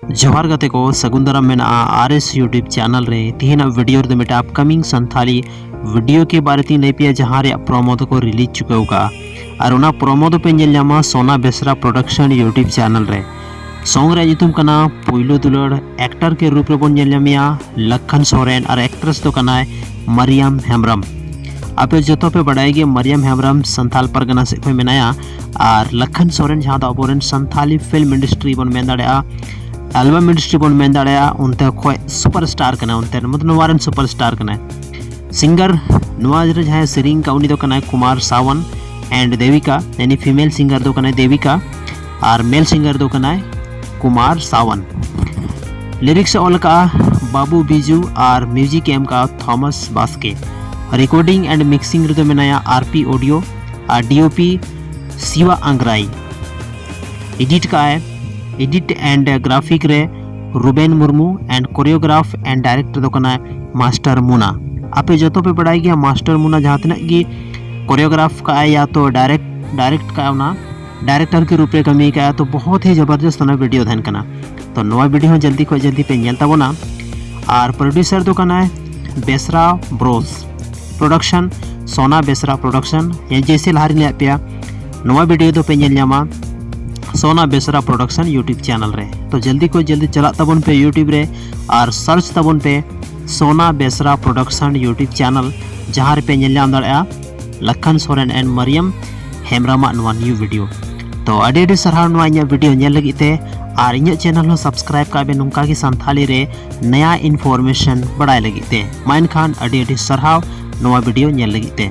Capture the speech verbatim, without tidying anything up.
ᱡᱚᱦᱟᱨ ᱜᱟᱛᱮ ᱠᱚ, ᱥᱟᱹᱜᱩᱱ ᱫᱟᱨᱟᱢ ᱢᱮᱱᱟᱜᱼᱟ ᱟᱨ ᱮᱥ YouTube ᱪᱮᱱᱮᱞ ᱨᱮ᱾ ᱛᱮᱦᱮᱧᱟᱜ ᱵᱷᱤᱰᱤᱭᱳ ᱨᱮᱫᱚ ᱢᱤᱫᱴᱟᱝ ᱟᱯᱠᱟᱢᱤᱝ ᱥᱟᱱᱛᱷᱟᱞᱤ ᱵᱷᱤᱰᱤᱭᱳ ᱠᱮ ᱵᱟᱨᱮ ᱛᱤᱧ ᱞᱟᱹᱭ ᱯᱮᱭᱟ, ᱡᱟᱦᱟᱸ ᱨᱮᱭᱟᱜ ᱯᱨᱚᱢᱳ ᱫᱚᱠᱚ ᱨᱤᱞᱤᱡᱽ ᱪᱩᱠᱟᱹᱣ ᱠᱟᱜᱼᱟ᱾ ᱟᱨ ᱚᱱᱟ ᱯᱨᱚᱢᱳ ᱫᱚᱯᱮ ᱧᱮᱞ ᱧᱟᱢᱟ ᱥᱳᱱᱟ ᱵᱮᱥᱨᱟ ᱯᱨᱚᱰᱟᱠᱥᱚᱱ YouTube ᱪᱮᱱᱮᱞ ᱨᱮ᱾ ᱥᱚᱝ ᱨᱮᱭᱟᱜ ᱧᱩᱛᱩᱢ ᱠᱟᱱᱟ ᱯᱩᱭᱞᱩ ᱫᱩᱞᱟᱹᱲ᱾ ᱮᱠᱴᱟᱨ ᱠᱮ ᱨᱩᱯ ᱨᱮᱵᱚᱱ ᱧᱮᱞ ᱧᱟᱢᱮᱭᱟ ᱞᱟᱠᱷᱟᱱ ᱥᱚᱨᱮᱱ ᱟᱨ ᱮᱠᱴᱨᱮᱥ ᱫᱚ ᱠᱟᱱᱟᱭ ᱢᱟᱨᱤᱭᱟᱢ ᱦᱮᱢᱵᱨᱚᱢ᱾ ᱟᱯᱮ ᱡᱚᱛᱚ ᱯᱮ ᱵᱟᱰᱟᱭ ᱜᱮ ᱢᱟᱨᱤᱭᱟᱢ ᱦᱮᱢᱵᱨᱚᱢ ᱥᱟᱱᱛᱟᱞ ᱯᱟᱨᱜᱟᱱᱟ ᱥᱮᱫ ᱠᱷᱚᱱ ᱢᱮᱱᱟᱭᱟ᱾ ᱟᱨ ᱞᱟᱠᱷᱟᱱ ᱥᱚᱨᱮᱱ, ᱡᱟᱦᱟᱸ ᱫᱚ ᱟᱵᱚᱨᱮᱱ ᱥᱟᱱᱛᱷᱟᱞᱤ ᱯᱷᱤᱞᱢ ᱤᱱᱰᱟᱥᱴᱨᱤ ᱵᱚᱱ ᱢᱮᱱ ᱫᱟᱲᱮᱭᱟᱜᱼᱟ, ᱮᱞᱵᱟᱢ ᱤᱱᱰᱟᱥᱴᱨᱤ ᱵᱚᱱ ᱢᱮᱱ ᱫᱟᱲᱮᱭᱟᱜᱼᱟ, ᱚᱱᱛᱮ ᱠᱷᱚᱱ ᱥᱩᱯᱟᱨ ᱥᱴᱟᱨ ᱠᱟᱱᱟᱭ, ᱚᱱᱛᱮ ᱢᱚᱛᱞᱚᱵ ᱱᱚᱣᱟ ᱨᱮᱱ ᱥᱩᱯᱟᱨ ᱥᱴᱟᱨ ᱠᱟᱱᱟᱭ᱾ ᱥᱤᱝᱜᱟᱨ ᱱᱚᱣᱟ ᱨᱮ ᱡᱟᱦᱟᱸᱭ ᱥᱮᱨᱮᱧ ᱠᱟᱜ, ᱩᱱᱤ ᱫᱚ ᱠᱟᱱᱟᱭ Kumar Sawan and Devika, ᱭᱟᱱᱤ female ᱥᱤᱝᱜᱟᱨ ᱫᱚ ᱠᱟᱱᱟᱭ ᱫᱮᱵᱤᱠᱟ ᱟᱨ ᱢᱮᱞ ᱥᱤᱝᱜᱟᱨ ᱫᱚ ᱠᱟᱱᱟᱭ ᱠᱩᱢᱟᱨ ᱥᱟᱣᱟᱱ᱾ ᱞᱤᱨᱤᱠᱥ ᱮ ᱚᱞ ᱠᱟᱜᱼᱟ ᱵᱟᱵᱩ ᱵᱤᱡᱩ ᱟᱨ ᱢᱤᱣᱡᱤᱠ ᱮ ᱮᱢ ᱠᱟᱜᱼᱟ ᱛᱷᱚᱢᱟᱥ ᱵᱟᱥᱠᱮ᱾ ᱨᱮᱠᱚᱨᱰᱤᱝ ᱮᱱᱰ ᱢᱤᱠᱥᱤᱝ ᱨᱮᱫᱚ ᱢᱮᱱᱟᱭᱟ ᱟᱨ ᱯᱤ ᱚᱰᱤᱭᱳ ᱟᱨ ᱰᱤ ᱳ ᱯᱤ ᱥᱤᱣᱟ ᱟᱝᱜᱽᱨᱟᱭ᱾ ᱮᱰᱤᱴ ᱠᱟᱜᱼᱟᱭ, ᱮᱰᱤᱴ ᱮᱱᱰ ᱜᱨᱟᱯᱷᱤᱠ ᱨᱮ ᱨᱩᱵᱮᱱ ᱢᱩᱨᱢᱩ ᱮᱱᱰ ᱠᱳᱨᱤᱭᱳᱜᱨᱟᱯᱷ ᱮᱱᱰ ᱰᱟᱭᱨᱮᱠᱴ ᱫᱚ ᱠᱟᱱᱟᱭ ᱢᱟᱥᱴᱟᱨ ᱢᱩᱱᱟ᱾ ᱟᱯᱮ ᱡᱚᱛᱚ ᱯᱮ ᱵᱟᱲᱟᱭ ᱜᱮᱭᱟ ᱢᱟᱥᱴᱟᱨ ᱢᱩᱱᱟ ᱡᱟᱦᱟᱸ ᱛᱤᱱᱟᱹᱜ ᱜᱮ ᱠᱳᱨᱤᱭᱳᱜᱨᱟᱯᱷ ᱠᱟᱜᱼᱟᱭ ᱭᱟ ᱛᱚ ᱰᱟᱭᱨᱮᱠᱴ, ᱰᱟᱭᱨᱮᱠᱴ ᱠᱟᱜᱼᱟ, ᱚᱱᱟ ᱰᱟᱭᱨᱮᱠᱴᱟᱨ ᱠᱮ ᱨᱩᱯ ᱨᱮ ᱠᱟᱹᱢᱤ ᱠᱟᱜᱼᱟ, ᱛᱚ ᱵᱚᱦᱩᱛ ᱦᱤ ᱡᱚᱵᱚᱨᱫᱚᱥᱛ ᱚᱱᱟ ᱵᱷᱤᱰᱤᱭᱳ ᱛᱟᱦᱮᱱ ᱠᱟᱱᱟ᱾ ᱛᱚ ᱱᱚᱣᱟ ᱵᱷᱤᱰᱤᱭᱳ ᱦᱚᱸ ᱡᱚᱞᱫᱤ ᱠᱷᱚᱱ ᱡᱚᱞᱫᱤ ᱯᱮ ᱧᱮᱞ ᱛᱟᱵᱚᱱᱟ᱾ ᱟᱨ ᱯᱨᱚᱰᱭᱩᱥᱟᱨ ᱫᱚ ᱠᱟᱱᱟᱭ ᱵᱮᱥᱨᱟ ᱵᱨᱳᱥ ᱯᱨᱚᱰᱟᱠᱥᱚᱱ, ᱥᱳᱱᱟ ᱵᱮᱥᱨᱟ ᱯᱨᱚᱰᱟᱠᱥᱚᱱ᱾ ᱡᱮᱭᱥᱮ ᱞᱟᱦᱟ ᱨᱮᱧ ᱞᱟᱹᱭᱟᱫ ᱯᱮᱭᱟ, ᱱᱚᱣᱟ ᱵᱷᱤᱰᱤᱭᱳ ᱫᱚᱯᱮ ᱧᱮᱞ ᱧᱟᱢᱟ ᱥᱳᱱᱟ ᱵᱮᱥᱨᱟ ᱯᱨᱚᱰᱟᱠᱥᱚᱱ YouTube ᱪᱮᱱᱮᱞ ᱨᱮ᱾ ᱛᱚ ᱡᱚᱞᱫᱤ ᱠᱷᱚᱱ ᱡᱚᱞᱫᱤ ᱪᱟᱞᱟᱜ ᱛᱟᱵᱚᱱ ᱯᱮ YouTube ᱨᱮ ᱟᱨ ᱥᱟᱨᱪ ᱛᱟᱵᱚᱱ ᱯᱮ ᱥᱳᱱᱟ ᱵᱮᱥᱨᱟ ᱯᱨᱚᱰᱟᱠᱥᱚᱱ YouTube ᱪᱮᱱᱮᱞ, ᱡᱟᱦᱟᱸ ᱨᱮᱯᱮ ᱧᱮᱞ ᱧᱟᱢ ᱫᱟᱲᱮᱭᱟᱜᱼᱟ ᱞᱟᱠᱷᱟᱱ ᱥᱚᱨᱮᱱ ᱮᱱᱰ ᱢᱟᱨᱤᱭᱟᱢ ᱦᱮᱢᱵᱨᱚᱢᱟᱜ ᱱᱚᱣᱟ ᱱᱤᱭᱩ ᱵᱷᱤᱰᱤᱭᱳ᱾ ᱛᱚ ᱟᱹᱰᱤ ᱟᱹᱰᱤ ᱥᱟᱨᱦᱟᱣ ᱱᱚᱣᱟ ᱤᱧᱟᱹᱜ ᱵᱷᱤᱰᱤᱭᱳ ᱧᱮᱞ ᱞᱟᱹᱜᱤᱫ ᱛᱮ, ᱟᱨ ᱤᱧᱟᱹᱜ ᱪᱮᱱᱮᱞ ᱦᱚᱸ ᱥᱟᱵᱥᱠᱨᱟᱭᱤᱵ ᱠᱟᱜ ᱵᱮᱱ ᱱᱚᱝᱠᱟ ᱜᱮ ᱥᱟᱱᱛᱷᱟᱞᱤ ᱨᱮ ᱱᱟᱭᱟ ᱤᱱᱯᱷᱚᱨᱢᱮᱥᱚᱱ ᱵᱟᱲᱟᱭ ᱞᱟᱹᱜᱤᱫ ᱛᱮ᱾ ᱢᱟ ᱮᱱᱠᱷᱟᱱ ᱟᱹᱰᱤ ᱟᱹᱰᱤ ᱥᱟᱨᱦᱟᱣ ᱱᱚᱣᱟ ᱵᱷᱤᱰᱤᱭᱳ ᱧᱮᱞ ᱞᱟᱹᱜᱤᱫ ᱛᱮ᱾